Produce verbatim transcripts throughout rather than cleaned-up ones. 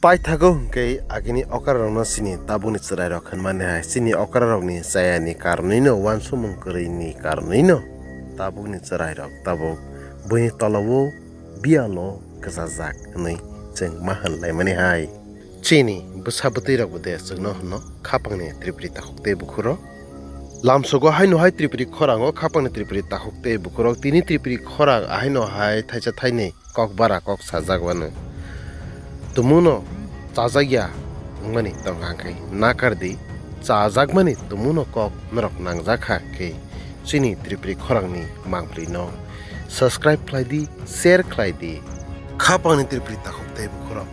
Paithago hwnkhe agini okrarokno chini tabukni chwrairok hwnmani hai, chini okrarokni chayani karonwino, uansukmung kwrwini karonwino tabukni chwrairok tabuk buini tolao biyalo kwchajak hwnwi chwng ma hwnlaimani hai. Chini bwsa bwtwirokbo de chwngno hwno khapangni tripri takhuk tei bukhurok. Lamsogo haino hai tripri khorango khapangni tripri takhuk tei bukhurok, tini tripri khorang ahaino hai thaisa thainwi kok bara kok sajak wano. Tumuno chajakya wngmani tongkha hwnkhe nakar di, chajakmani tumuno kok norok nangjak kha khe chini tripri khorangni mangpli no subscribe khlai di, share khlai di. Khapangni tripri takhuk tei bukhurok.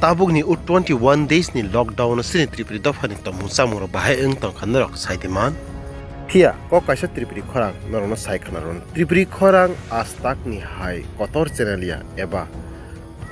Tabukni o twenty one days ni lockdown o chini tripri dophani tongmung chamung rok bahai wng tongkha norok sai di man. Phiya kok kaisa tripri khorang norokno sai khna rwn. Tripri khorang astakni hai kotor channel ya eba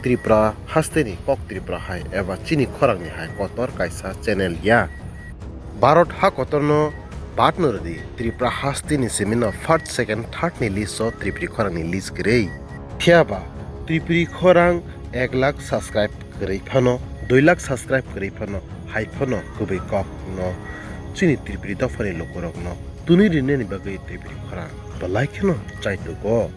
Tripura hasteni kok Tripura hai eba chini khorangni hai kotor kaisa channel ya. Bharat ha kotorno badno rwdi, Tripura hasteni simino first, second, third ni list o Tripuri khorangni list kwrwi. Phiyaba Tripuri khorang ek lakh subscribe kwrwi phano, dui lakh subscribe kwrwi phano, hai phano kwbwi kok no chini Tripuri dophani lukurokno twnwi rinani bagwi Tripuri khorang belai kheno chaitugo.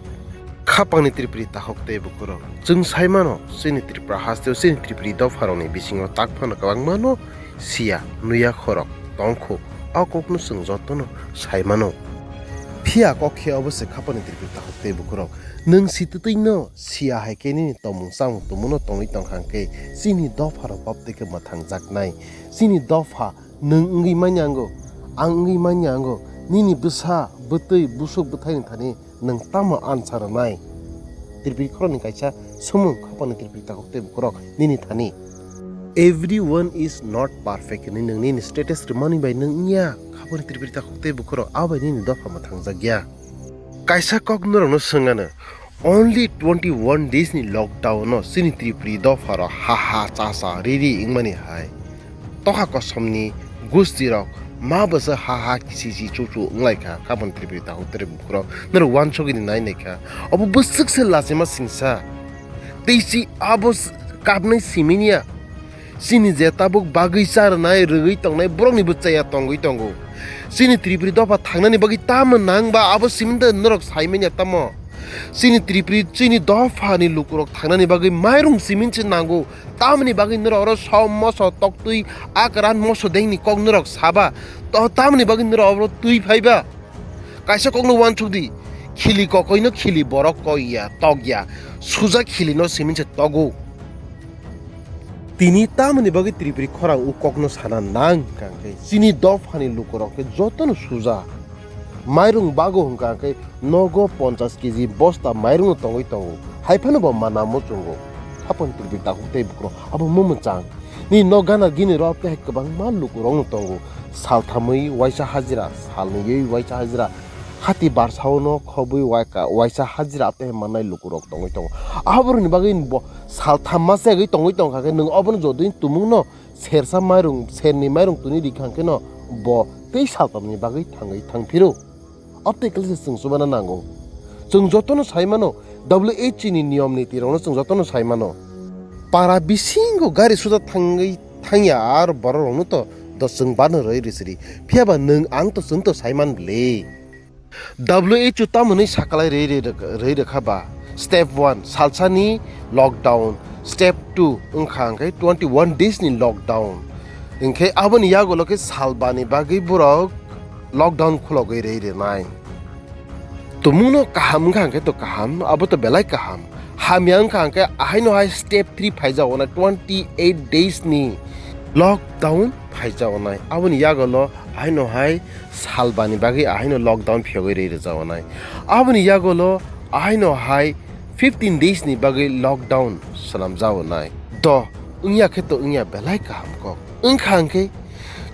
Khapangni Tripuri takhuk tei bukhurok, chwng sai mano, chini Tripura hasteo chini Tripuri dopharokni bisingo tak phano kwbangmano siya, nuya khorok tongkhu, o kokno chwng jotono sai mano. Phiya kok khe obo se khapangni Tripuri takhuk tei bukhurok. Nwng si twtwino siya hai khe nini tongmung chamung tumuno tongwi tongkha hwnkhe chini dopharok bab tei khe mwthangjaknai. Chini dopha nwng wngwi manya wngo, ang wngwi manya wngo, nini bwsa, bwtwi, busuk bwthaini thani nwng tamo ansa rwnai? Tripuri khorokni kaisa sumung khapangni Tripuri takhuk tei bukhurok nini thani. Everyone is not perfect hwnwi nwng nini status rwmani bai nwng wngya khapangni Tripuri takhuk tei bukhurok, abo bai nini dopha mwthangjakya. Kaisa kok norokno swngano, only twenty one days ni lockdown no chini Tripuri dopharo ha ha cha cha ri ri wngmani hai. Tokha kosomni gustirok ma bwsa ha ha kisi si chu chu wnglaikha, khapang Tripuri takhuk tei bukhurok norok uansugwi nai naikha. Obo bwswk se lachima singsa. Tei si abo s-, kapnai siminiya. Chini je tabuk bagwi cha rwnai, rwgwi tongnai borokni bo chaya tongwi tongo. Chini Tripuri dopha thangnani bagwi tamo nang ba abo siminde norok sai manya tamo? Chini Tripuri, chini dophani lukurok thangnani bagwi mairung simin se nango. Tamoni bagwi norok oro som moso toktwi akran moso dengni kok norok saba. To tamoni bagwi norok oro twi phaiba. Kaisa kokno uansuk di, khili kokoino khili borok koi ya, tok ya, suja khilino simin se togo. Tini tamoni bagwi Tripuri khorang o kokno sana nang hwnkha hwnkhe chini dophani lukurok khe jotono suja. Mairung bago hwnkha hwnkhe nogo ponchash kg bosta mairungno tongwi tongo, hai phano bo mana muchungo. Khapang Tripuri takhuk tei bukhurok abo mumung chang. Nini nok gana gini rok tei kwbangma lukurokno tongo. Salthamwi waisa hajira, salnwiwi waisa hajira, hati barsaono khobwi waika-, waisa hajira tei mannai lukurok tongwi tongo. Aborokni bagwi bo saltham masa yagwi tongwi tongkha khe, nwng obono jodi tumungno sersa mairung, serni mairung twnwi rikha hwnkhe no bo tei saltamni bagwi thangwi thangphiro. Abtei khlai se chwng chubana nango. Chwng jotono sai mano, W H O ni niyom niti rokno chwng jotono sai mano. Para bisingo gari suda thangwi thangya aro borok rokno to do chwng bano rwi rwchiri. Phiyaba nwng ang to chwng to sai man bwle. W H O tamo hwnwi sakalai rwi rwi rwkha ba? Step one, salsani lockdown. Step two wngkha hwnkhe twenty one days ni lockdown. Hwnkhe aboni yagulo khe salbani bagwi borok lockdown khulogwi rwi rwnai. Tumungno kaham wngkha hwnkhe to kaham, abo to belai kaham. Hamya wngkha hwnkhe ahaino hai step three phaijago nai, twenty eight days ni lockdown phaijago nai. Aboni yagulo ahaino hai salbani bagwi ahaino lockdown phiyogwi rwi rwjago nai. Aboni yagulo ahaino hai fifteen days ni bagwi lockdown swnamjago nai. Do, wngya khe to wngya belai kaham kok. Wngkha hwnkhe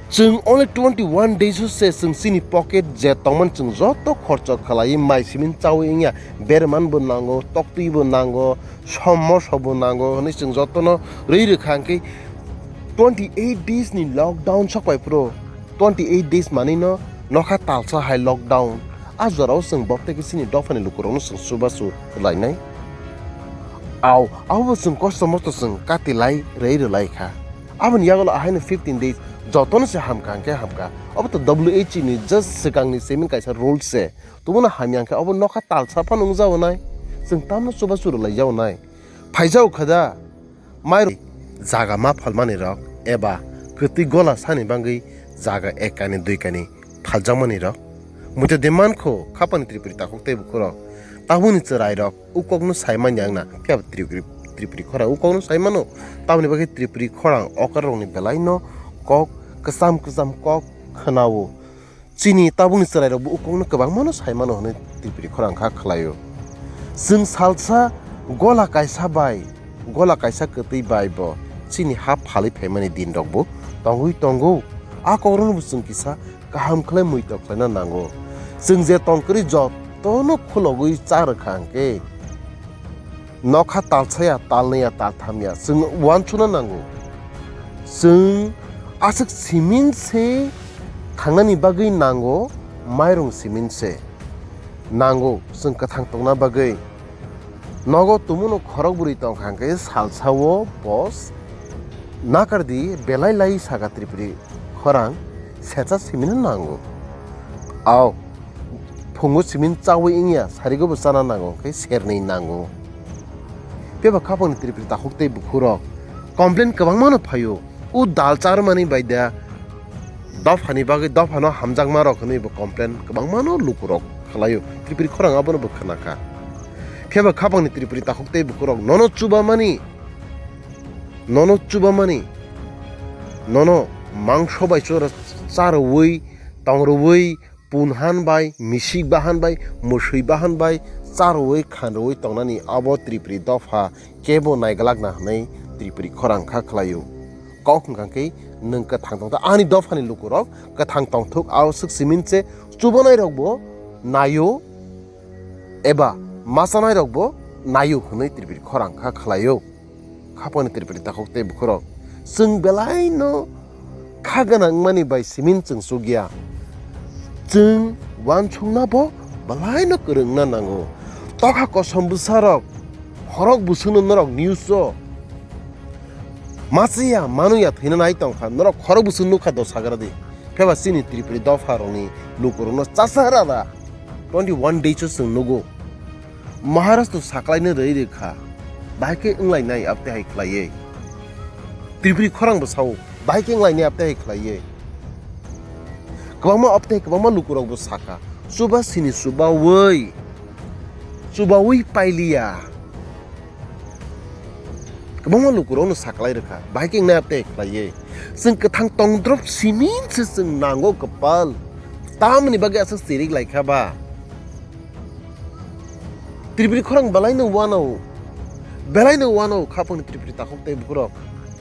chwng only twenty one days o se chwng chini pocket je tongmani chwng joto khorcho khlaiwi mai simin chaui wngya, berman bo nango, toktwi bo nango, som moso bo nango hwnwi chwng jotono rwi rwkha hwnkhe twenty eight days ni lockdown sokpai phuru twenty eight days manwi no nokha talsa hai lockdown. A jorao chwng bobtwi khe chini dophani lukurokno chwng chubachu lainai. Au, abo bo chwng kosto mosto chwng kati lai rei rwlai kha. Aboni yagulo ahaino fifteen days jotono se hamkha hwnkhe hamkha. Obo to W H O ni just swkangni simin kaisa rules se. Tubuna hamya hwnkhe obo nokha talsa phano wngjago nai. Chwng tamno chubachu rwlai jago nai. Phaijao kha da. Mai jaga ma phalmani rok eba kwtwi gola sani bagwi jaga ekani duikani phaljakmani rok. Muitu de mankho khapani Tripuri takhuk tei bukhurok. Tabukni chwrairok ukokno saimanya wngna phiya Tripuri, Tripuri khorang ukokno saimano. Tamoni bagwi Tripuri khorang okarokni belaino kok kwcham kwcham kok khwnao. Chini tabukni chwrairokbo ukokno kwbangmano saimano hwnwi Tripuri khorang kha khlaio. Chwng salsa gola kaisa bai, gola kaisa kwtwi bai bo chini ha phalwi phaimani dinrokbo tongwi tongo. A kokrokno bo chwng kisa kaham khlai muitok khlaina nango. Chwng je tongkwrwi jotono khulogwi cha rwkha hwnkhe, nokha talsaya, talnaya, talthamya chwng uansukna nango. Chwng aswk simin se thangnani bagwi nango, mairung simin se nango chwng kwthang tongna bagwi. Nogo tumuno khorok bwrwi tongkha hwnkhe salsao bo nakardi belai lai saka Tripuri khorang secha simino nango. Au, phungo simin chawi wngya, sarigo bo chana nango, hwnkhe sernwi nango. Phiya ba khapangni Tripuri takhuk tei bukhurok complain kwbangmano phaio. O dal charmani bai da dophani bagwi, dophano hamjakma rok hwnwi bo complain kwbangmano lukurok khlaio. Tripuri khorang abono bo khwnakha. Phiya ba khapangni Tripuri takhuk tei bukhurok nono chubamani, nono chubamani, nono mangso bai chora charwi, tongrwi, punhan bai, misik bahan bai, mwswi bahan bai charwi khanrwi tongnani abo Tripuri dopha kebo naiglakna hwnwi Tripuri khorang kha khlaio. Kok hwnkha khe nwng kwthang tongthok, ani dophani lukurok kwthang tongthok, aswk simin se chubanai rokbo naio eba machanai rokbo naio hwnwi Tripuri khorang kha khlaio. Khapangni Tripuri takhuk tei bukhurok, chwng belaino kha gwnang wngmani bai simin chwng chukya. Chwng uansukna bo belaino kwrwngna nango. Tokha kosom bwsarok khorok bwswkno norok news o machiya manuya thwina nai tongkha, norok khorok bwswk nukha do sagra di. Phiya ba chini Tripuri dopha rokni lukurokno chasa rada twenty one days o chwng nugo. Maharashtra saklaina rwi rwkha, bahai khe wnglainai abte hai khlaiwi. Tripuri khorang bo sao, bahai khe wnglainai abte hai khlaiwi. Kwbangma abte kwbangma lukurok bo sakha, chuba sini chubawi, chubawi pailiya. Kwbangma lukurokno saklai rwkha, bahai khe wngnai abte khlaiwi. Chwng kwthang tongdrop simin se chwng nango kwpal. Tamoni bagwi aswk chirik laikha ba? Tripuri khorang belaino uanao, belaino uanao khapangni Tripuri takhuk tei bukhurok.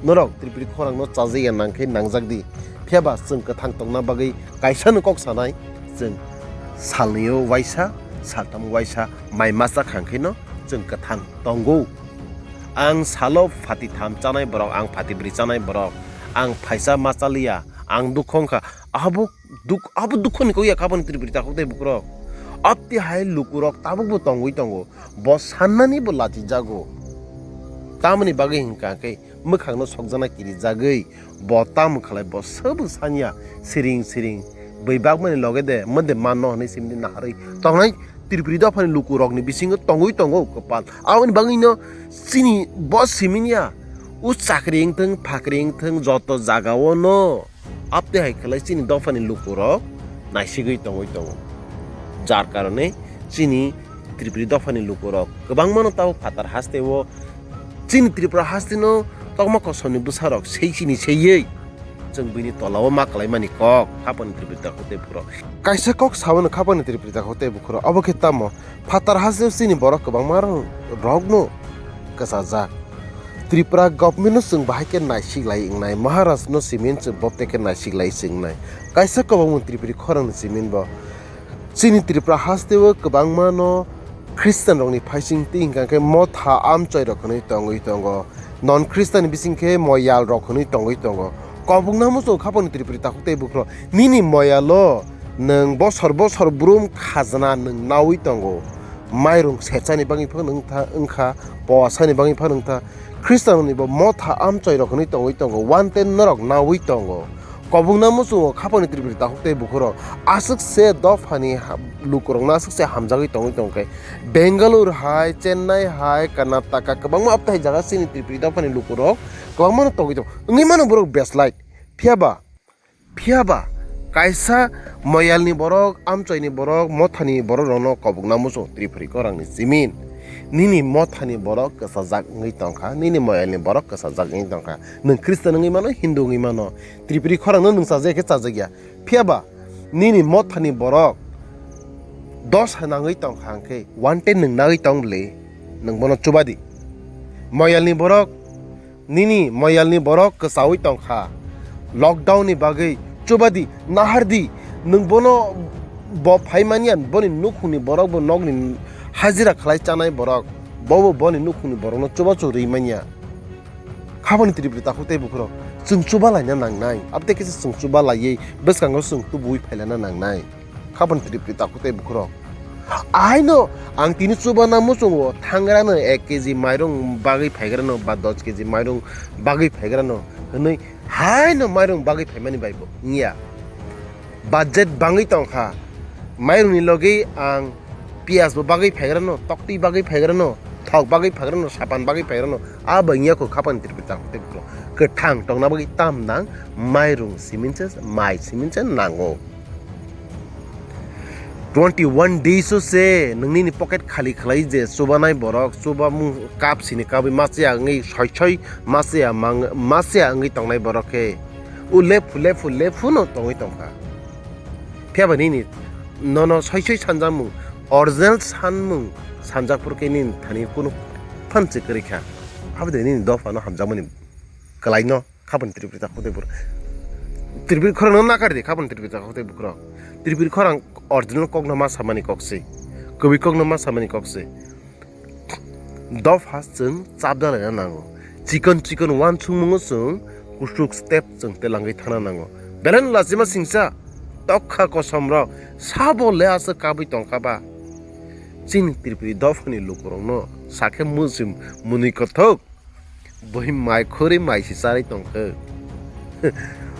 Norok Tripuri khorangno chajaya nangkhe nangjak di. Phiya ba chwng kwthang tongna bagwi kaisano kok sanai, chwng salnio waisa, saltamo waisa mai masa khangkheno chwng kwthang tongo. Ang salo phati tham chanai borok, ang phati bwrwi chanai borok, ang phaisa ma chaliya, ang dukho wngkha. Abo duk-, abo dukhoni kok ya khapangni Tripuri takhuk tei bukhurok. Abte hai lukurok tabukbo tongwi tongo. Bo sannani bo lachijago. Tamoni bagwi hwnkha khe mwkhangno sokjakna kirijagwi bo tamo khlai, bo swbo sanya siring siring bwibakmani loge de mode manno hwnwi simdi naharwi tongnai Tripuri dophani lukurokni bisingo tongwi tongo kwpal. Aboni bagwino chini bo simini ya, o chakri wngthung, phakri wngthung, joto jagao no. Abte hai khlai chini dophani lukurok naisigwi tongwi tongo. Jar karone chini Tripuri dophani lukurok kwbangmano tabuk phatar hasteo chini Tripura hasteno tokma kosomni bwsarok sei chini seiwi chwng bini tolao ma kwlaimani kok khapangni Tripuri takhuk tei bukhurok. Kaisa kok sabono khapangni Tripuri takhuk tei bukhurok, obo khe tamo? Phatar hasteo chini borok kwbangma rokno kwchajak. Tripura government no chwng bahai khe naisik lai wngnai, Maharaj no simin chwng bobte khe naisik lai se wngnai. Kaisa kwbangma Tripuri khorang ni simin bo. Chini Tripura hasteo kwbangma no Christian rokni phaising twi hwnkha khe motha amchoi rok hwnwi tongwi tongo. Non Christian bising khe moyal rok hwnwi tongwi tongo. Kobokna muchung khapangni Tripuri takhuk tei bukhurok. Nini moyalo nwng bosor bosor brum khajna nwng nawi tongo. Mairung setsani bagwi phano wngtha, wngkha, powasani bagwi phano wngtha. Khristanrokni bo motha amchoirok hwnwi tongwi tongo, wanted norok naui tongo. Kobokna muchungo khapani Tripuri takhuk tei bukhurok aswk se dophani ha-, lukurokno aswk se hamjagwi tongwi tongkhe. Bengaluru hai, Chennai hai, Karnataka kwbangma aptahai jaga chini Tripuri dophani lukurok kwbangmano tongwi tongo. Wngwi mano borok beslai. Phiyaba, phiyaba kaisa moyalni borok, amchoini borok, mothani borok rokno kobokna muchung Tripuri khorangni simin. Nini mothani borok kwchajak wngwi tongkha, nini moyalni borok kwchajak wngwi tongkha. Nwng Khristan wngwi mano, Hindu wngwi mano, Tripuri khorangno nwng chajak khe chajak ya. Phiyaba nini mothani borok dosa nangwi tongkha hwnkhe, wanted nwng nagwi tong bwle, nwng bono chubadi. Moyalni borok, nini moyalni borok kwchaui tongkha. Lockdown ni bagwi chubadi, nahardi, nwng bono bo phaimanya, boni nukhungni borok bo nokni hajira khlai chanai borok, bobo boni nukhungni borokno chubachu rwi manya. Khaboni Tripuri takhuk tei bukhurok, chwng chuba laina nangnai, abotei khe chwng chuba laiwi bwskango chwng tubuwi phailana nangnai. Khaboni Tripuri takhuk tei bukhurok. Ahaino ang tini chubana muchungo thangrano ek kg mairung bagwi phaigrano ba dos kg mairung bagwi phaigrano hwnwi haino mairung bagwi phaimani bai bo wngya. Budget bangwi tongkha. Mairungni logi ang piyas bo bagwi phaigrano, toktwi bagwi phaigrano, thok bagwi phaigrano, sapan bagwi phaigrano. Abo wngya kho khapani Tripuri takhuk tei bukhurok. Kwthang tongna bagwi tam nang, mairung siminse, mai siminse nango. Twenty one days o se nwngnini pocket khali khlai je chubanai borok, chubamung cup sini kabwi masiya wngwi soi soi masiya mang-, masiya wngwi tongnai borok khe. O lephu, lephu, lephu no tongwi tongkha. Phiyaba nini nono soi soi sanjakmung, original sanmung sanjak phuru khe nini thani kunu phan se kwrwi kha. Aboni nini dophano hamjakmani kwlaino. Khaboni Tripuri takhuk tei bukhurok. Tripuri khorang no nakar di, khaboni Tripuri takhuk tei bukhurok. Tripuri khorang original kokno ma samani kok se. Kwbwi kokno ma samani kok se. Dopha chwng chapda laina nango. Chikon chikon uansukmungo chwng kuchuk step chwng telangwi thangna nango. Belai no lachima singcha, tokha kosom rok, sabo le aswk kabwi tongkha ba. Chini Tripuri dophani lukurokno sakhe muchim mwnwi kothok. Bui mai khurui mai si charwi tongkhe.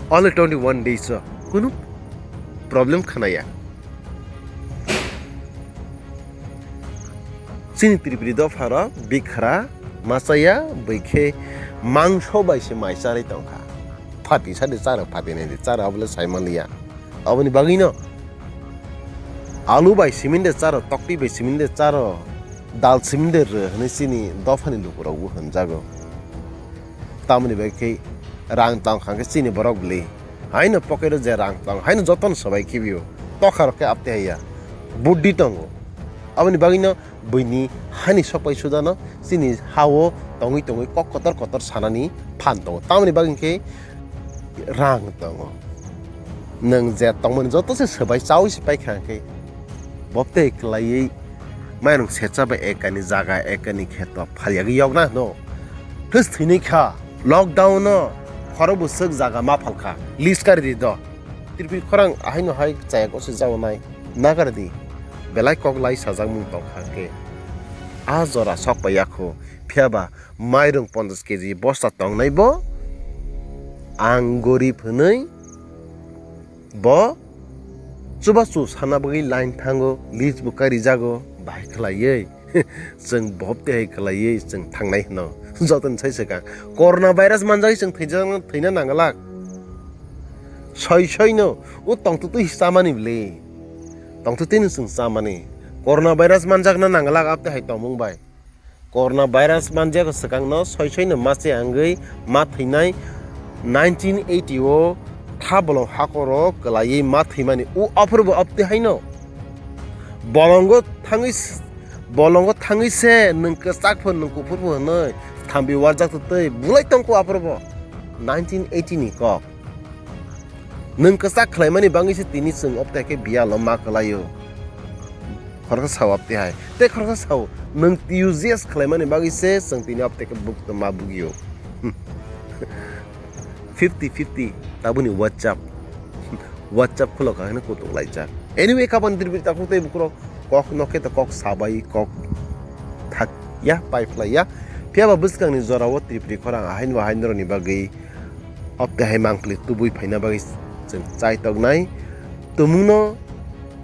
Only twenty one days o kunu problem khanaya. Chini Tripuri dopharo bikhra machaya bui khe mangso bai se mai charwi tongkha. Phati sadi charo, phati nai di charo, abole sai manliya. Aboni bagwino alu bai siminde charo, tokti bai siminde charo, dal siminde rw hwnwi chini dophani lukurokbo hwnjago. Tamoni bai khe rang tong kha khe chini borok bwlwi. Haino pocket o je rang tong, haino jotono swbai khibio. Tokha rok khe apte haiya. Buddhi tongo. Aboni bagwino buini hani sokpai sudano chini ha-o tongwi tongwi kok kotor kotor sanani phan tongo. Tamoni bagwi khe rang tongo. Nwng je tongmani joto se swbai chaui se paikha hwnkhe, boptei kwlaiwi mairung secha bai ekani jaga ekani kheto phalyagwi yokna hwno. Hwsthwini kha, lockdown no khorokbo swk jaga ma phalkha, list kari di do. Tripuri khorang ahaino hai chaya kose jago nai, nagar di. Belai kok lai sajakmung tongkha hwnkhe, a jora sok pai yakho, phiyaba mairung ponchash kg bosta tongnai bo, ang gorib hwnwi bo chubachu sana bagwi line thango, list bo karijago, bahai khwlaiwi chwng boptwi hai khwlaiwi chwng thangnai hwno. Jotoni sai swkang corona virus manjagwi chwng thwijak-, thwina nanglak. Soi soino o tongtwtwi chamani bwle. Tongtwtwino chwng chamani. Corona virus manjakna nanglak aptwi hai tongmung bai. Corona virus manjak swkangno soi soino masiya wngwi ma thwinai nineteen eighty o tha bolong hakoro kwlaiwi ma thwimani o aphuru bo aptwi haino. Bolongo thangwi s-, bolongo thangwi se nwng kwchak pho nwng kuphur pho hwnwi thambi warjak twi bulai tongkho aphuru bo nineteen eighty ni kok. Nwng kwchak khlaimani bagwi se tini chwng opte khe biyalo ma kwlaio. Khoroksa sao apte hai. Tei khoroksa sao, nwng U G S khlaimani bagwi se chwng tini opte khe buk ma bugio. Fifty fifty tabuni WhatsApp. WhatsApp khulok kha hwnwi kutuk laijak. Anyway, kabon dirbi takhuk tei bukurok kok no khe to kok sabai kok thak ya, pai phlai ya. Phiya ba bwskang ni jora o Tripuri khorang ahaino ahaino rok ni bagwi opte hai mangpili tubui phaina bagwi chwng chai tok nai. Tumung no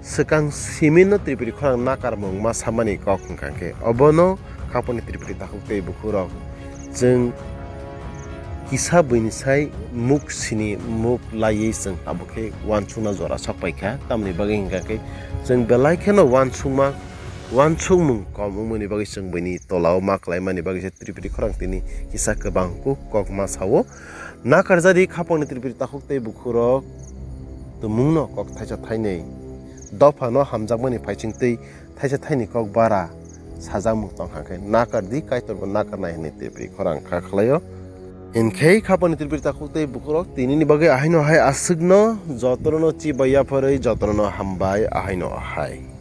swkang simi no Tripuri khorang nakar mung ma samani kok hwnkha khe obo no khaponi Tripuri takhuk tei bukhuk rok chwng kisa buini sai muk sini muk laiwi chwng abo khe uansukna jora sok pai kha. Tamoni bagwi hwnkha khe chwng belai kheno uansukma, uansukmung kom wngmani bagwi chwng buini tola o ma kwlai mani bagwi se Tripuri khorang tini kisa kwbang kuk kok ma sa o. Nakar jadi khapangni Tripuri takhuk tei bukhuk rok tumung no kok thaisa thainwi dopha no hamjakmani phaising twi thaisa thaini kok bara sajakmung tong kha khe nakar di, Kaitor bo nakar nai hwnwi Tripuri khorang kha khlai o. Hinkhe khapangni Tripuri takhuk tei bukhuk rok tini ni bagwi ahaino hai aswk no jotono no chibai yapharwi jotono no hambai ahaino hai.